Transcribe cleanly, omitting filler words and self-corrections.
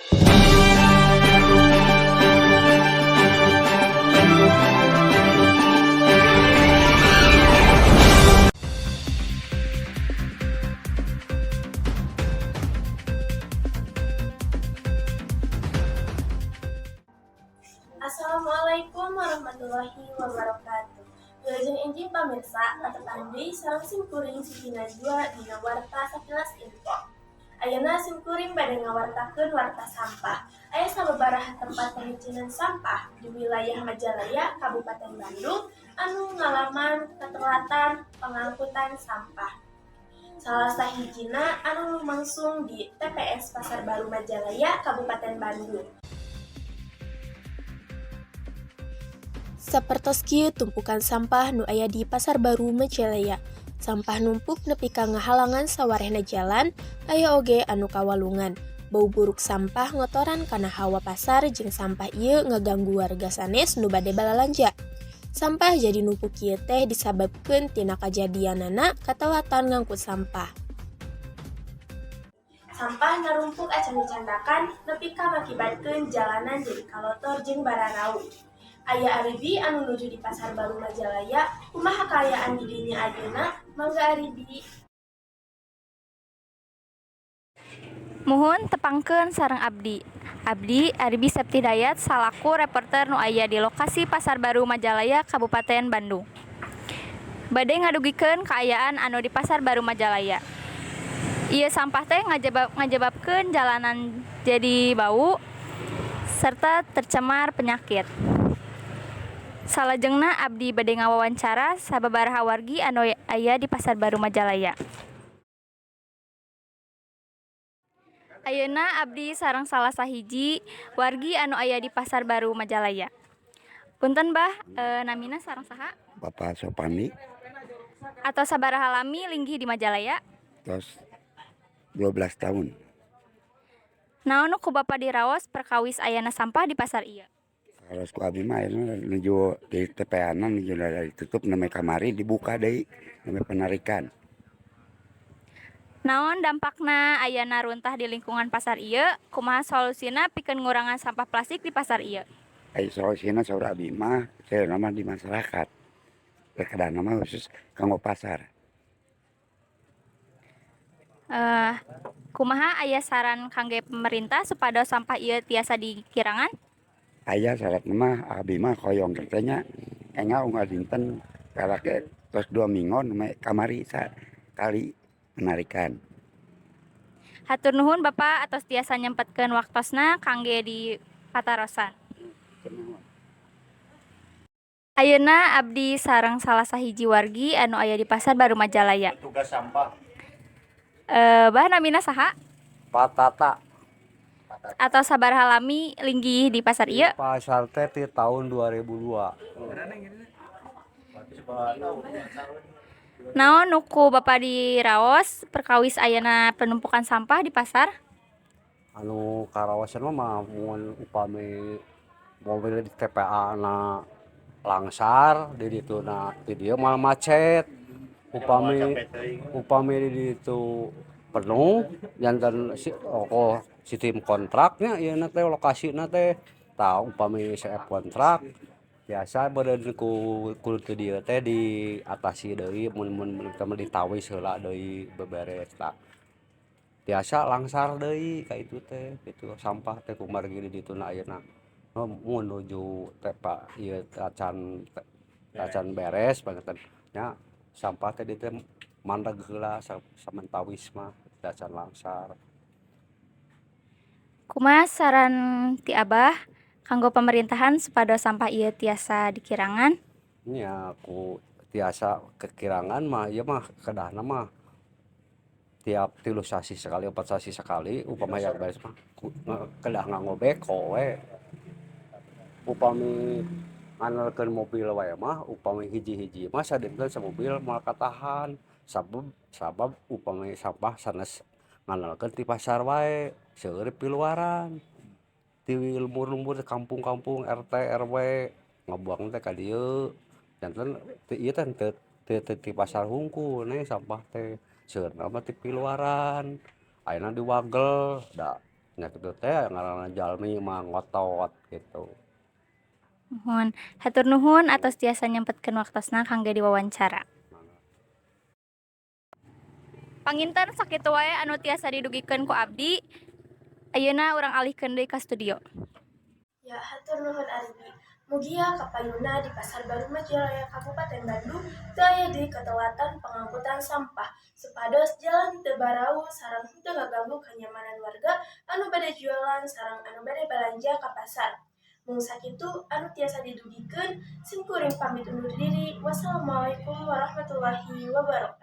Assalamualaikum warahmatullahi wabarakatuh. Wilujeng enjing pamirsa, patepang deui sareng simkuring Siti Najwa dina Warta Sakilas Info. Ayeuna simkuring bade ngawartakeun warta sampah. Aya sababaraha tempat pemicinan sampah di wilayah Majalaya, Kabupaten Bandung anu ngalaman ketelatan pengangkutan sampah. Salah sahijina anu lumangsung di TPS Pasar Baru Majalaya, Kabupaten Bandung. Sapertos kieu tumpukan sampah nu aya di Pasar Baru Majalaya. Sampah numpuk nepi ka ngahalangan sawarehna jalan, aya oge anu kawalungan. Bau buruk sampah ngotoran kana hawa pasar jeung sampah ieu ngaganggu warga sanes nu bade balalanja. Sampah jadi numpuk kieu teh disababkeun tina kajadianana katelatan ngangkut sampah. Sampah narumpuk acan dicandakan nepi ka ngakibatkeun jalanan jadi kalotor jeung bararau. Aya Aribi anu nuju di Pasar Baru Majalaya, kumaha kaayaan di dinya ayeuna? Mangga, Aribi. Muhun, tepangkeun sareng abdi. Abdi Aribi Septi Dayat salaku reporter nu aya di lokasi Pasar Baru Majalaya, Kabupaten Bandung. Bade ngadugikeun kaayaan anu di Pasar Baru Majalaya. Ieu sampah teh ngajebabkeun jalanan jadi bau serta tercemar penyakit. Salajengna abdi bade ngawawancara sababaraha wargi anu aya di Pasar Baru Majalaya. Ayeuna abdi sareng salah sahiji wargi anu aya di Pasar Baru Majalaya. Punten, Bah, namina sareng saha? Bapak Sopandi. Atos sabaraha lami linggih di Majalaya? Tos 12 tahun. Naon nu ku Bapak diraos perkawis ayana sampah di pasar ieu? Kalau ku abi mah ayeuna nuju di TPA na nuju ditutup, nembe kamari dibuka deui, nembe penarikan. Naon dampakna ayana runtah di lingkungan pasar ieu? Kumaha solusina pikeun ngurangan sampah plastik di pasar ieu? Ai solusina saur abi mah sebenarnya mah di masyarakat. Kedahna mah khusus kanggo pasar. Kumaha aya saran kangge pemerintah supados sampah ieu tiasa dikirangan? Aya syaratna mah abi mah hoyong teh nya enggal unggal dinten, karake tos 2 minggon nembe kamari sakali penarikan. Hatur nuhun, Bapak, atos tiasa nyempetkeun waktosna kangge di patarosan. Ayeuna abdi sareng salah sahiji wargi anu aya di Pasar Baru Majalaya. Petugas sampah. Bah, namina saha? Patata. Atos sabaraha lami linggih di pasar ieu? Pasar teh ti tahun 2002. Naon nu ku Bapak diraos perkawis ayana penumpukan sampah di pasar? Anu karaosan mah mun upami mobil di TPA na langsar di dituna, di dieu malah macet. Upami upami di ditu penuh janten si ongkoh sistem kontraknya ieu teh, lokasina teh. Tah, upami CF kontrak biasa beureun ku teu dieu teh diatasi deui, mun mun mun ditawis heula deui beberes, tah tiasa langsar deui ka itu teh. Kitu sampah teh kumargi di dituna ayeuna menuju TPA ieu acan beres panginten nya, sampah teh di teh mandeg heula samentawis mah acan langsar. Kumaha saran ti Abah kanggo pemerintahan supados sampah ieu tiasa dikirangan? Nya ku tiasa kekirangan mah ieu mah kedahna mah tiap 3 sasih sekali, 4 sasih sekali, upama yang beres mah kedah nganggo beko we. Upami ngandalkeun mobil wae mah, upami hiji-hiji mah sadinten samobil moal katahan, sabab sabab upami sampah sanes ngandalkeun ti pasar wae, seueur piluaran ti lembur-lembur, kampung-kampung, RT RW ngabuang teh ka dieu. Janten ti ieu teh teu ti pasar hungkul sampah teh, seueurna mah ti piluaran. Ayeuna diwagel da. Nya kitu teh ngaranna jalmi mah ngotot gitu. Nuhun. Hatur nuhun atos tiasa nyempetkeun waktosna kangge diwawancara. Panginten sakitu wae anu tiasa didugikeun ku abdi. Ayeuna urang alihkeun deui ka studio. Ya, hatur nuhun Aribi. Mugia kapayuna di Pasar Baru Majalaya Kabupaten Bandung teu aya deui katelatan pangangkutan sampah supados jalan teu barau sareng henteu ngaganggu kenyamanan warga anu bade jualan sareng anu bade balanja ka pasar. Mung sakitu anu tiasa didugikeun, sim kuring pamit undur diri. Wassalamualaikum warahmatullahi wabarakatuh.